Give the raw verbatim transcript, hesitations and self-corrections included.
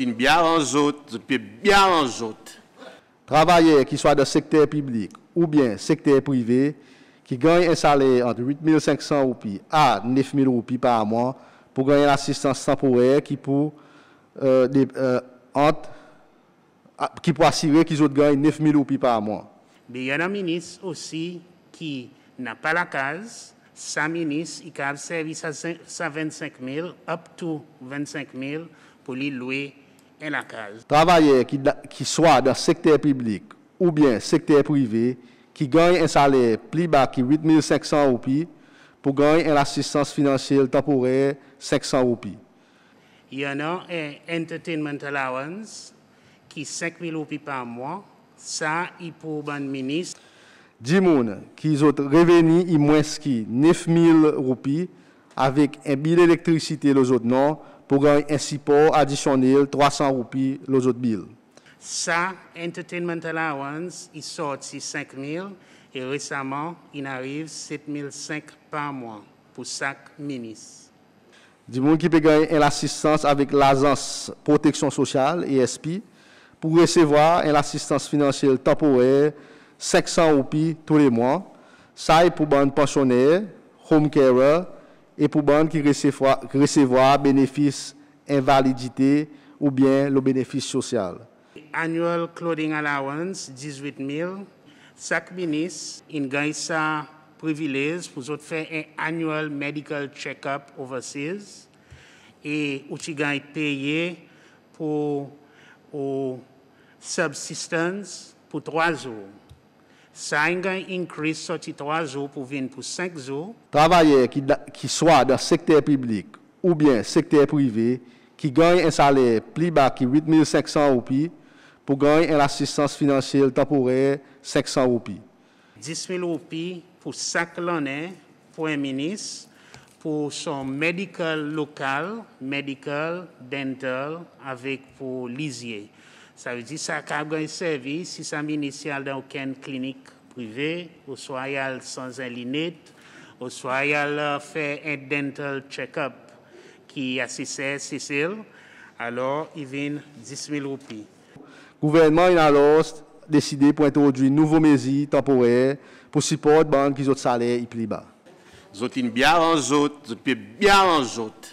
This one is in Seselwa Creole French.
In byen aranz zot, zot pe byen aranz zot. Travayer ki swa dan sekter piblik oubyen sekter prive ki ganny en saler ant R8,500 a R9,000 par mwan pou ganny en lasistans tanporer ki pou, e, de, e, ant, a, ki pou asire ki zot ganny R9,000 par mwan. Be i annan Minis osi ki napa lakaz, sa Minis i kapab servi sa, sa vennsenk mil, up to vennsenk mil, pour li lwe en lakaz. Travayer ki, ki swa dan sekter piblik oubyen sekter prive ki ganny en saler pli ba ki R8,500 pou ganny en lasistans finansyel tanporer R500. I annan en entertainment allowance ki R5,000 par mwan, sa i pour bann Minis. Dimoun ki zot reveni i mwens ki R9,000 avek en bil elektrisite lo zot non pou ganny en sipor adisyonnel R300 lo zot bil. Sa entertainment allowance i sorti R5,000 e resaman in ariv R7,500 par mwan pour sak Minis. Dimoun ki pe ganny en lasistans avek Lazans Proteksyon Sosyal, A S P, pou resevwar en lasistans finansyel tanporer R500 tou le mwan. Sa i pour bann pansyonner, home carer e pour bann ki resevwar, ki resevwar benefis envalidite oubyen lo benefis sosyal. Annual clothing allowance, dizwit mil. Sak Minis in ganny sa privilez pour zot fer en annual medical check-up overseas. E ou ti ganny peye pour ou subsistance pour trwa zour. Sa in ganny increase sorti trwa zour pour vin pour senk zour. Travayer ki da, ki swa dan sekter piblik oubyen sekter prive ki ganny en saler pli ba ki R8,500 pou ganny en lasistans finansyel tanporer R500. R10,000 pour sak lannen pour en Minis pour son medical lokal, medical, dental avek pour lizye. Savedir sa kapab ganny servi si sa Minis i al dan okenn klinik prive, ouswa i al sanz en linet, ouswa i al, e, fer en dental check-up ki ase ser Sesel, alor i vin R10,000. Gouvernman in alor deside pour entrodwir nouvo mezir tanporer pour siport bann ki zot saler i pli ba. Zot in byen aranz zot, zot pe byen aranz zot.